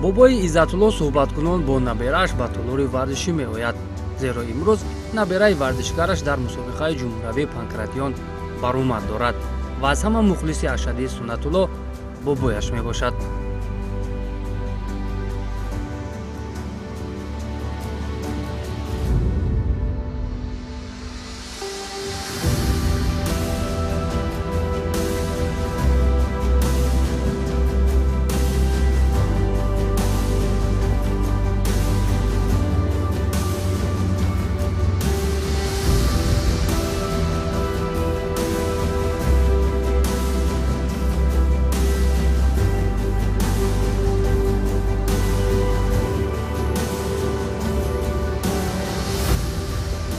Бобои Иззатулло суҳбаткунон бо наберааш ба толори варзишӣ меояд, зеро имрӯз набераи варзишгараш дар мусобиқаи ҷумҳуриявии панкратион баромад дорад ва аз ҳама мухлиси ашаддии Суннатулло бобояш мебошад.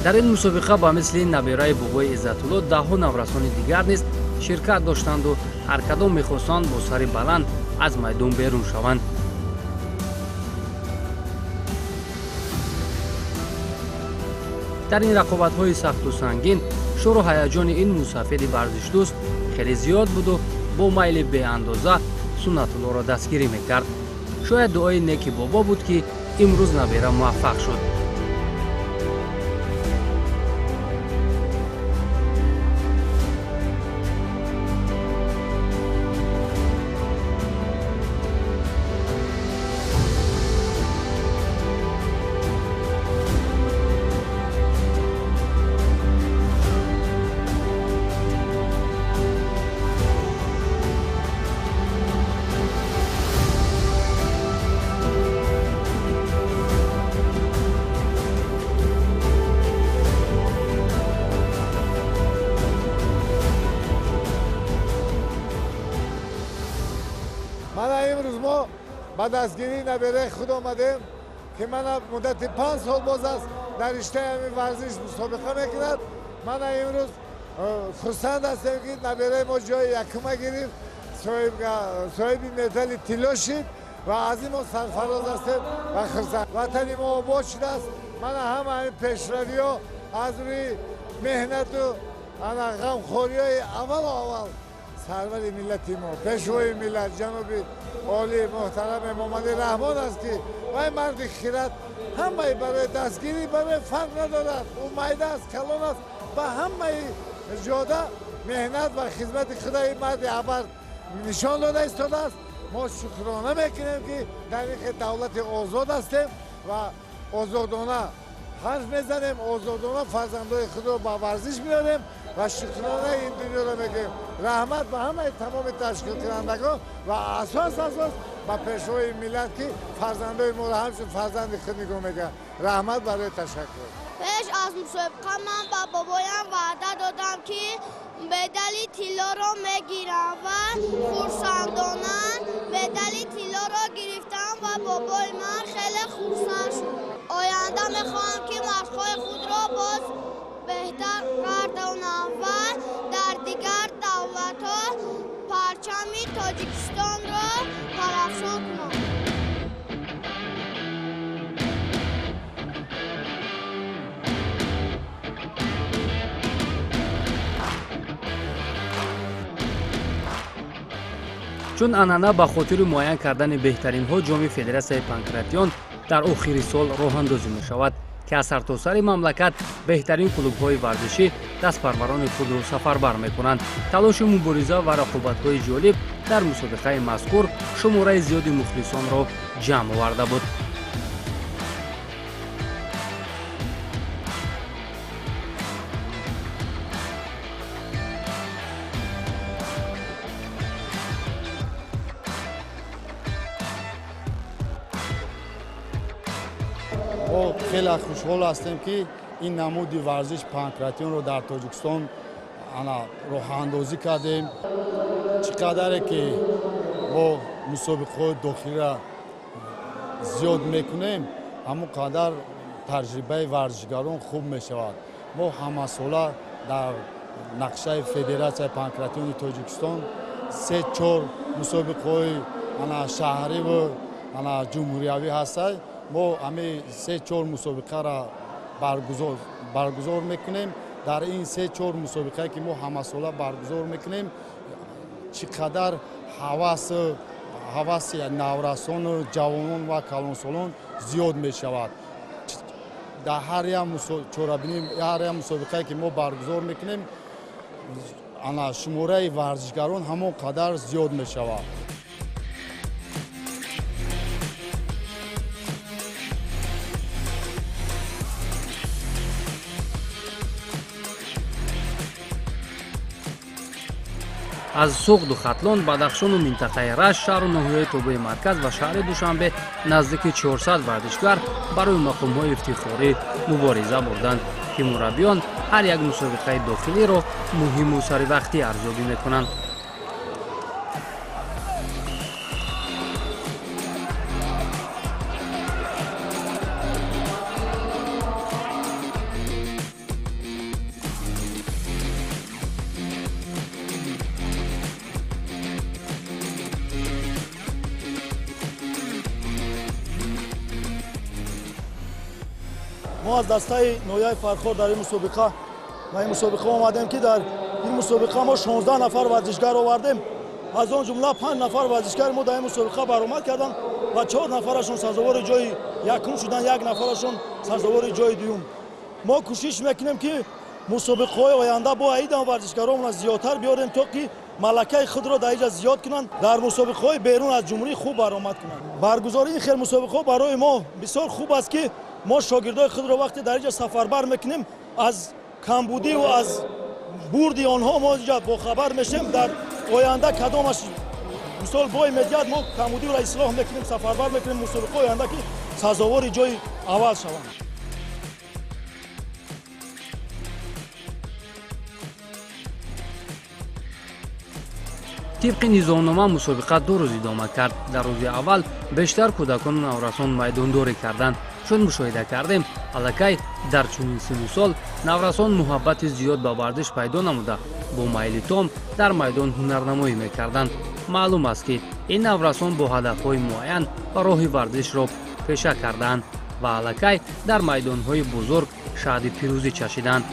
Дар ин мусобиқа ба мисли набераи бобои Иззатулло даҳҳо наврасони дигар низ ширкат доштанду ҳар кадом мехостанд бо сари баланд аз майдон берун шаванд. Дар ин рақобатҳои сахту сангин шӯру ҳаяҷони ин мусафиди варзишдӯст хеле зиёд буду бо майли беандоза Суннатуллоро дастгирӣ мекард. Шояд дуои неки бобо буд, ки имрӯз набера муваффақ шуд. Ба дастгирии набераи худ омадем, ки мана муддати 5 сол боз аст дар риштаи ҳамин варзиш мусобиқа мекунад. Мана имрӯз хурсанд ҳастем, ки набераи мо ҷои якума гирифт, соҳиби медали тилло шид ва аз ин мо сарфароз ҳастем ва хурсанд. Ватани мо обод шудааст. Мана ҳама ҳамин пешравиҳо аз рӯи меҳнату ана ғамхориҳои аввалу аввал сарвари миллати мо, пешвои миллат ҷаноби олӣ муҳтарам Эмомалӣ Раҳмон аст, ки вай марди хират ҳамаи барои дастгирӣ барои фарқ надорад, ӯ майда аст, калон аст, ба ҳамаи ҷода меҳнат ва хизмати худаи марди абар нишон дода истодааст. Мо шукрона мекунем, ки дар ин давлати озод ҳастем ва озодона ҳарф мезанем, озодона фарзандои худро ба варзиш меорем ва шукронаи ин дунёро мекунем. Раҳмат ба ҳамаи тамоми ташкилкунандагон ва асос ба пешвои миллат, ки фарзандои моро ҳамчун фарзанди худ нигоҳ мекунад. Раҳмат барои ташаккур. Пеш аз мусобиқа ман ба бобоям ваъда додам, ки медали тиллоро мегирам ва хурсандона медали тиллоро гирифтам ва бобои ман хеле хурсанд шуд. Оянда мехоҳам, ки машқҳои худро боз беҳтар гардонам ва дар дигар давлатҳо парчами Тоҷикистонро парафшон кунам. Чун анъана ба хотири муайян кардани беҳтаринҳо ҷоми Федератсияи панкратион дар охири сол роҳандозӣ мешавад, ки аз сартосари мамлакат беҳтарин клубҳои варзишӣ дастпарварони худро сафарбар мекунанд. Талоши мубориза ва рақобатҳои ҷолиб дар мусобиқаи мазкур шумораи зиёди мухлисонро ҷамъ оварда буд. Мо хеле хушҳол ҳастем, ки ин намуди варзиш панкратионро дар Тоҷикистон роҳандозӣ кардем. Чӣ қадаре ки мо мусобиқаҳои дохилиро зиёд мекунем, ҳамон қадар таҷрибаи варзишгарон хуб мешавад. Мо ҳамасола дар нақшаи Федератсияи панкратиони Тоҷикистон 3-4 мусобиқаҳои шаҳриву ҷумҳуриявӣ ҳастанд. Мо ҳамин 3-4 мусобиқаро баргузор мекунем. Дар ин 3-4 мусобиқае ки мо ҳамасола баргузор мекунем, чӣ қадар ҳавасу Ҳаваси наврасону ҷавонон ва калонсолон зиёд мешавад. Дар ҳар як чорабинӣ, ҳар як мусобиқае ки мо баргузор мекунем, ана шумораи варзишгарон ҳамон қадар зиёд мешавад. Аз Суғду Хатлон, Бадахшону минтақаи Рашт, шаҳру ноҳияи тобеи марказ ва шаҳри Душанбе наздики 400 варзишгар барои мақомҳои ифтихорӣ мубориза бурданд, ки мураббиён ҳар як мусобиқаи дохилиро муҳиму саривақтӣ арзёбӣ мекунанд. Мо аз дастаи ноҳияи Фархор дар ин мусобиқа ба ин мусобиқа омадем, ки дар ин мусобиқа мо 16 нафар варзишгар овардем. Аз он ҷумла 5 нафар варзишгари мо дар ин мусобиқа баромад карданд ва 4 нафарашон сазовори ҷои якум шуданд, 1 нафарашон сазовори ҷои дуюм. Мо кӯшиш мекунем, ки мусобиқаҳои оянда бо аидам варзишгаронро зиёдтар биёрем, то ки малакаи худро дар инҷа зиёд кунанд, дар мусобиқаҳои берун аз ҷумҳурӣ хуб баромад кунанд. Баргузории ин хел мусобиқаҳо барои мо бисёр хуб аст, ки мо шогирдои худро вақте дар инҷа сафарбар мекунем, аз камбудиву аз бурди онҳо мо инҷа бохабар мешем. Дар оянда кадомаш мисол бой медиҳад, мо камбудиро ислоҳ мекунем, сафарбар мекунем мусобиқаҳои оянда, ки сазовори ҷои аввал шаванд. Тибқи низомнома мусобиқа 2 рӯз идома кард. Дар рӯзи аввал бештар кӯдакону наврасон майдондорӣ карданд. Чун мушоҳида кардем, аллакай дар чунин синну сол наврасон муҳаббати зиёд ба варзиш пайдо намуда, бо майли том дар майдон ҳунарнамоӣ мекарданд. Маълум аст, ки ин наврасон бо ҳадафҳои муайян ба роҳи варзишро пеша кардаанд ва аллакай дар майдонҳои бузург шаҳди пирӯзӣ чашиданд.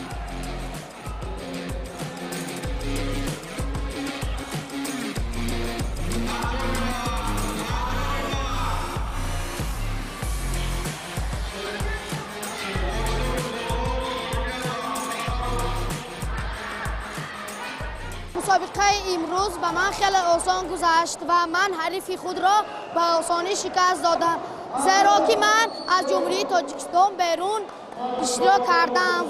Мусобиқаи имрӯз ба ман хеле осон гузашт ва ман ҳарифи худро ба осонӣ шикаст додам, зеро ки ман аз Ҷумҳурии Тоҷикистон берун иштирок кардам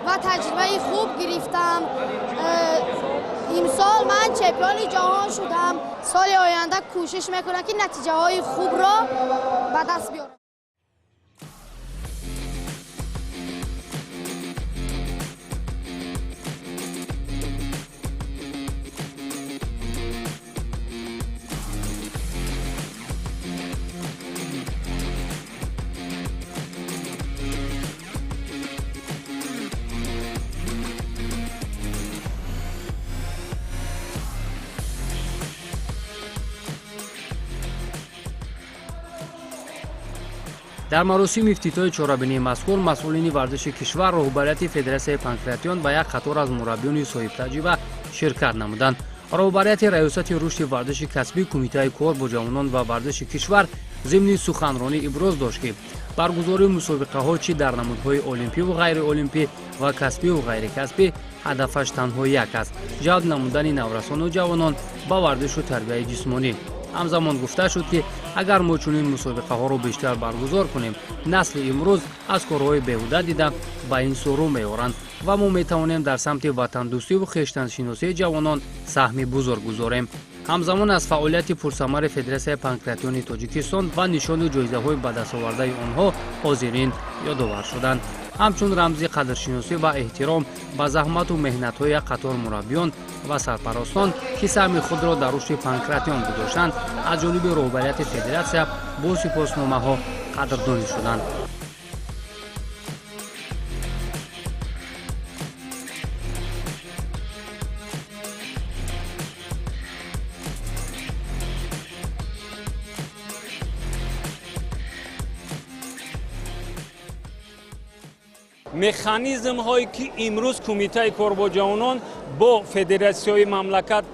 ва таҷрибаи хуб гирифтам. Имсол ман чемпиони ҷаҳон шудам. Соли оянда кӯшиш мекунам, ки натиҷаҳои хубро ба даст биёрам. Дар маросими ифтитоҳи чорабинии мазкур масъулини варзиши кишвар, роҳбарияти Федератсияи панкратион ва як қатор аз мураббиёни соҳибтаҷриба ширкат намуданд. Роҳбарияти Раёсати рушди варзиши касбӣ Кумитаи кор бо ҷавонон ва варзиши кишвар зимни суханронӣ иброз дошт, ки баргузории мусобиқаҳо чӣ дар намудҳои олимпиву ғайриолимпӣ ва касбиву ғайрикасбӣ ҳадафаш танҳо як аст: ҷалб намудани наврасону ҷавонон ба варзишу тарбияи ҷисмонӣ. Ҳамзамон гуфта шуд, ки агар мо чунин мусобиқаҳоро бештар баргузор кунем, насли имрӯз аз корҳои беҳуда дида ба ин сӯ рӯ меоранд ва мо метавонем дар самти ватандӯстиву хештаншиносии ҷавонон саҳми бузург гузорем. Ҳамзамон аз фаъолияти пурсамари Федератсияи панкратиони Тоҷикистон ва нишону ҷоизаҳои ба дастовардаи онҳо ҳозирин ёдовар шуданд. Ҳамчун рамзи қадршиносӣ ва эҳтиром ба заҳмату меҳнатҳои як қатор мураббиён ва сарпарастон, ки саҳми худро дар рушди панкратион гузоштанд, аз ҷониби роҳбарияти федератсия бо сипосномаҳо қадрдонӣ шуданд. Механизмҳое ки имрӯз Кумитаи кор бо ҷавонон бо федератсияҳои мамлакат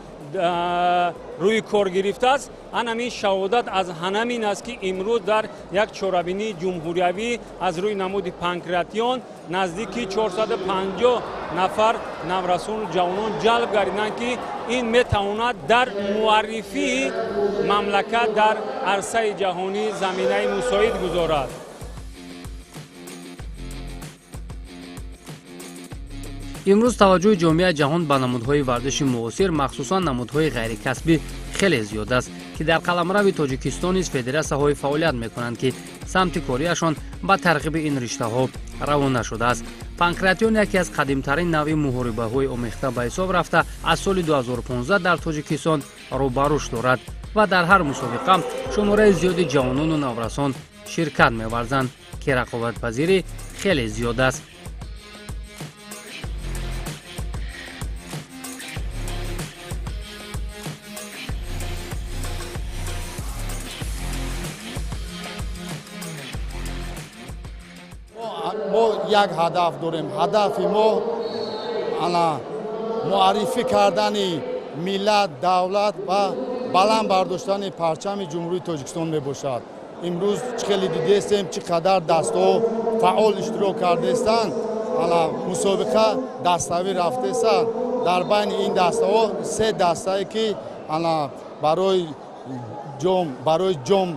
Рӯи кор гирифтааст. Ҳамин шаҳодат аз ҳамин аст, ки имрӯз дар як чорабинии ҷумҳуриявӣ аз рӯи намуди панкратион наздики 450 нафар наврасону ҷавонон ҷалб гардиданд, ки ин метавонад дар муаррифии мамлакат дар арсаи ҷаҳонӣ заминаи мусоид гузорад. Имрӯз таваҷҷӯҳи ҷомеаи ҷаҳон ба намудҳои варзиши муосир, махсусан намудҳои ғайрикасбӣ, хеле зиёд аст, ки дар қаламрави Тоҷикистон низ федератсияҳои фаъолият мекунанд, ки самти кориашон ба тарғиби ин риштаҳо равона шудааст. Панкратион яке аз қадимтарин навъи муҳорибаҳои омехта ба ҳисоб рафта, аз соли 2015 дар Тоҷикистон рӯ ба рушд дорад ва дар ҳар мусобиқа шумораи зиёди ҷавонону наврасон ширкат меварзанд, ки рақобатпазирӣ хеле зиёд аст. Мо як ҳадаф дорем. Ҳадафи мо ана муаррифӣ кардани миллат, давлат ва баланд бардоштани парчами Ҷумҳурии Тоҷикистон мебошад. Имрӯз чӣ хеле дидестем, чӣ қадар дастаҳо фаъол иштирок кардестанд. Ана мусобиқа даставӣ рафтестанд. Дар байни ин дастаҳо се дастае, ки ана барои ҷом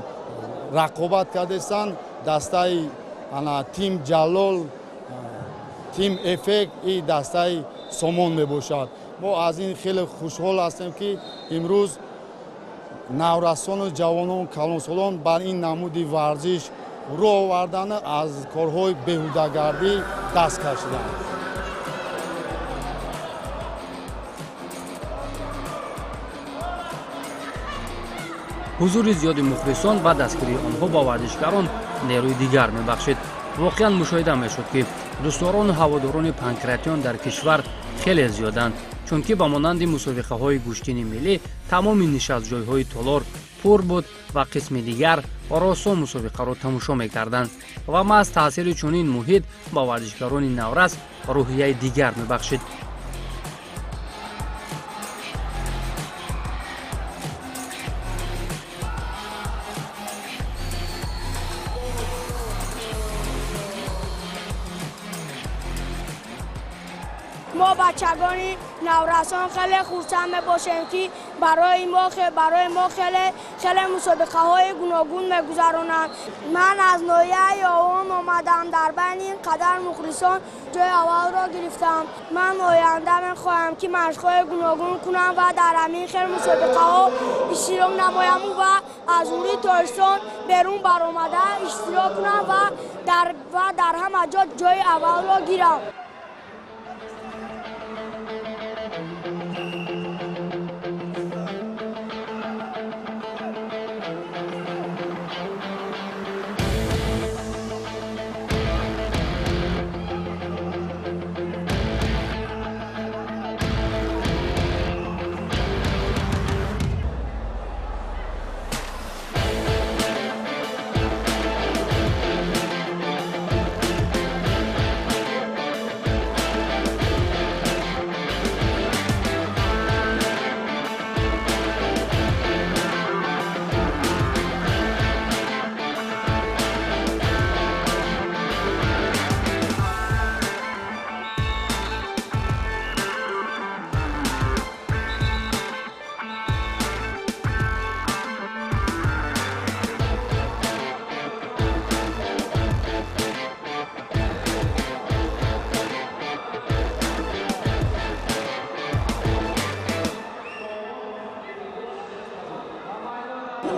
рақобат кардестанд: дастаи ана тим Ҷалол, тим Эффект и дастаи Сомон мебошад. Мо аз ин хеле хушҳол ҳастем, ки имрӯз наврасону ҷавонон, калонсолон бар ин намуди варзиш рӯ овардану аз корҳои беҳудагардӣ даст кашиданд. Ҳузури зиёди мухлисон ва дастгирии онҳо ба варзишгарон нерӯи дигар мебахшид. Воқеан, мушоҳида мешуд, ки дӯстдорону ҳаводорони панкратион дар кишвар хеле зиёданд, чунки ба монанди мусобиқаҳои гӯштини миллӣ тамоми нишастҷойҳои толор пур буд ва қисми дигар росо мусобиқаро тамошо мекарданд ва маҳз таъсири чунин муҳит ба варзишгарони наврас рӯҳияи дигар мебахшид. Мо, бачагони наврасон, хеле хурсанд мебошем, ки барои мо хеле хеле мусобиқаҳои гуногун мегузаронанд. Ман аз ноҳияи Ёвон омадам. Дар байни ин қадар мухлисон ҷои аввалро гирифтам. Ман оянда мехоҳам, ки машқҳои гуногун кунам ва дар ҳамин хел мусобиқаҳо иштирок намояму ва аз ҷумҳурии Тоҷикистон берун баромада иштирок кунам ва дар ҳама ҷо ҷои аввалро гирам.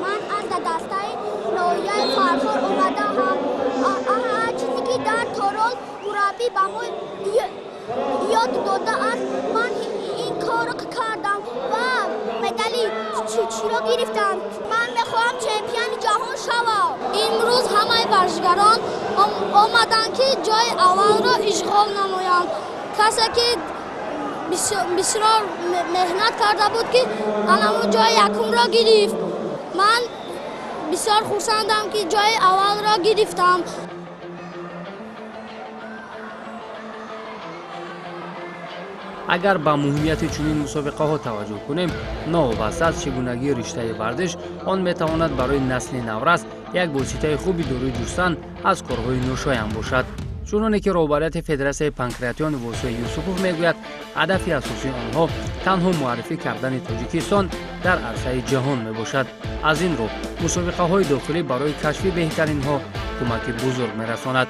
Ман аз дастаи ноҳияи Фархор омадаам. Ҳар чизе ки дар толор мураббӣ ба мо ёд додааст, ман ин корро кардам ва медали чиро гирифтам. Ман мехоҳам чемпиони ҷаҳон шавам. Имрӯз ҳамаи варзишгарон омаданд, ки ҷои аввалро ишғол намоянд. Касе ки бисёр меҳнат карда буд, ки анамун ҷои якумро гирифт. Ман бисёр хурсандам, ки ҷои аввалро гирифтам. Агар ба муҳимияти чунин мусобиқаҳо таваҷҷӯҳ кунем, новобаста аз чигунагии риштаи варзиш, он метавонад барои насли наврас як воситаи хуби дурӣ ҷустан аз корҳои ношоям бошад. Чуноне ки роҳбарияти Федератсияи панкратион Восеъ Юсупов мегӯяд, ҳадафи асосии онҳо танҳо муаррифӣ кардани Тоҷикистон дар арсаи ҷаҳон мебошад. Аз ин рӯ мусобиқаҳои дохилӣ барои кашфи беҳтаринҳо кӯмаки бузург мерасонад.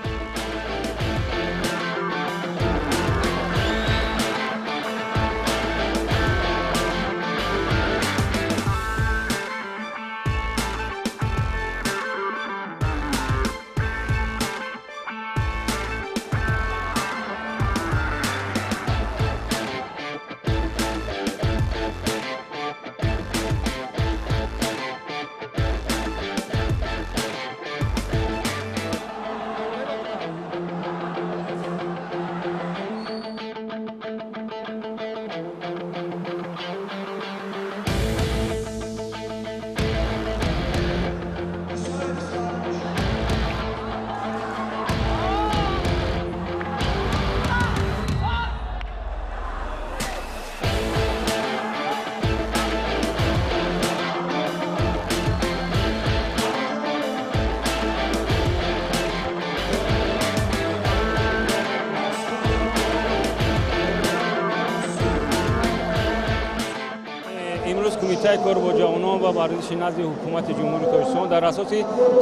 Кумитаи кор бо ҷавонон ва варзиши назди ҳукумати Ҷумҳурии Тоҷикистон дар асоси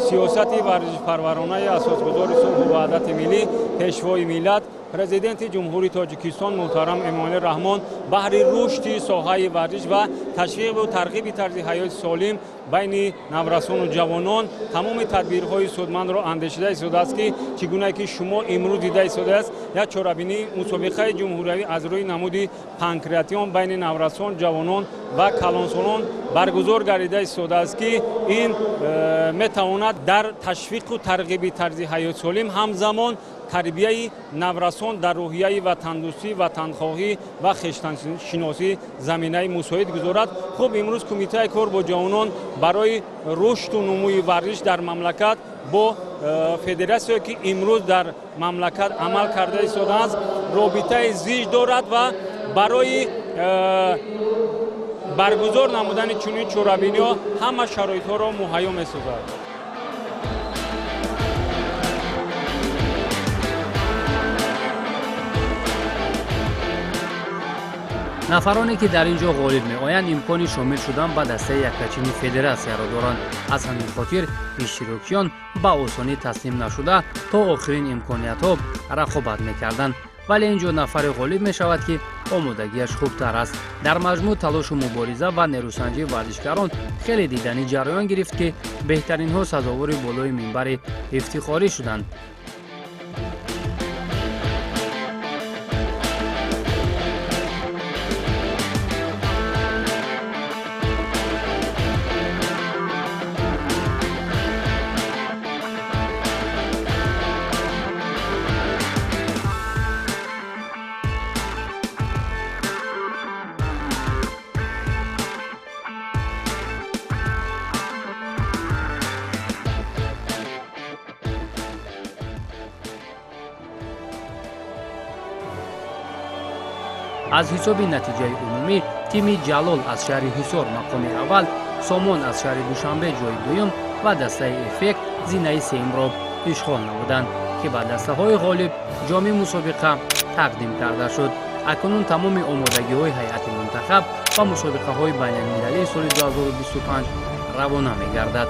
сиёсати варзишпарваронаи асосгузори сулҳу ваҳдати миллӣ, Пешвои миллат, Президенти Ҷумҳурии Тоҷикистон муҳтарам Эмомалӣ Раҳмон баҳри рушди соҳаи варзиш ва ташвиқу тарғиби тарзи ҳаёти солим байни наврасону ҷавонон тамоми тадбирҳои судмандро андешида истодааст, ки чӣ гунае ки шумо имрӯз дида истодааст, як чорабинии мусобиқаи ҷумҳуриявӣ аз рӯи намуди панкратион байни наврасон, ҷавонон ва калонсолон баргузор гардида истодааст, ки ин метавонад дар ташвиқу тарғиби тарзи ҳаёти солим ҳамзамон тарбияи наврасон дар рӯҳияи ватандӯстӣ, ватанхоҳӣ ва хештаншиносӣ заминаи мусоид гузорад. Хуб, имрӯз Кумитаи кор бо ҷавонон барои рушду нумӯи варзиш дар мамлакат бо федератсияе ки имрӯз дар мамлакат амал карда истодааст, робитаи зич дорад ва барои баргузор намудани чунин чорабиниҳо ҳама шароитҳоро муҳайё месозад. Нафароне ки дар ин ҷо ғолиб меоянд, имкони шомил шудан ба дастаи яккачини федератсияро доранд. Аз ҳамин хотир иштирокчиён ба осонӣ таслим нашуда то охирин имкониятҳо рақобат мекарданд. Вале ин ҷо нафаре ғолиб мешавад, ки омодагиаш хубтар аст. Дар маҷмӯъ талошу мубориза ва нерӯсанҷии варзишгарон хеле дидани ҷараён гирифт, ки беҳтаринҳо сазовори болои минбари ифтихорӣ шуданд. Аз ҳисоби натиҷаи умумӣ тими Ҷалол аз шаҳри Ҳисор мақоми аввал, Сомон аз шаҳри Душанбе ҷои дуюм ва дастаи Эффект зинаи сеюмро ишғол намуданд, ки ба дастаҳои ғолиб ҷоми мусобиқа тақдим карда шуд. Акнун тамоми омодагиҳои ҳайати мунтахаб ва мусобиқаҳои байналмилалии соли 2025 равона мегардад.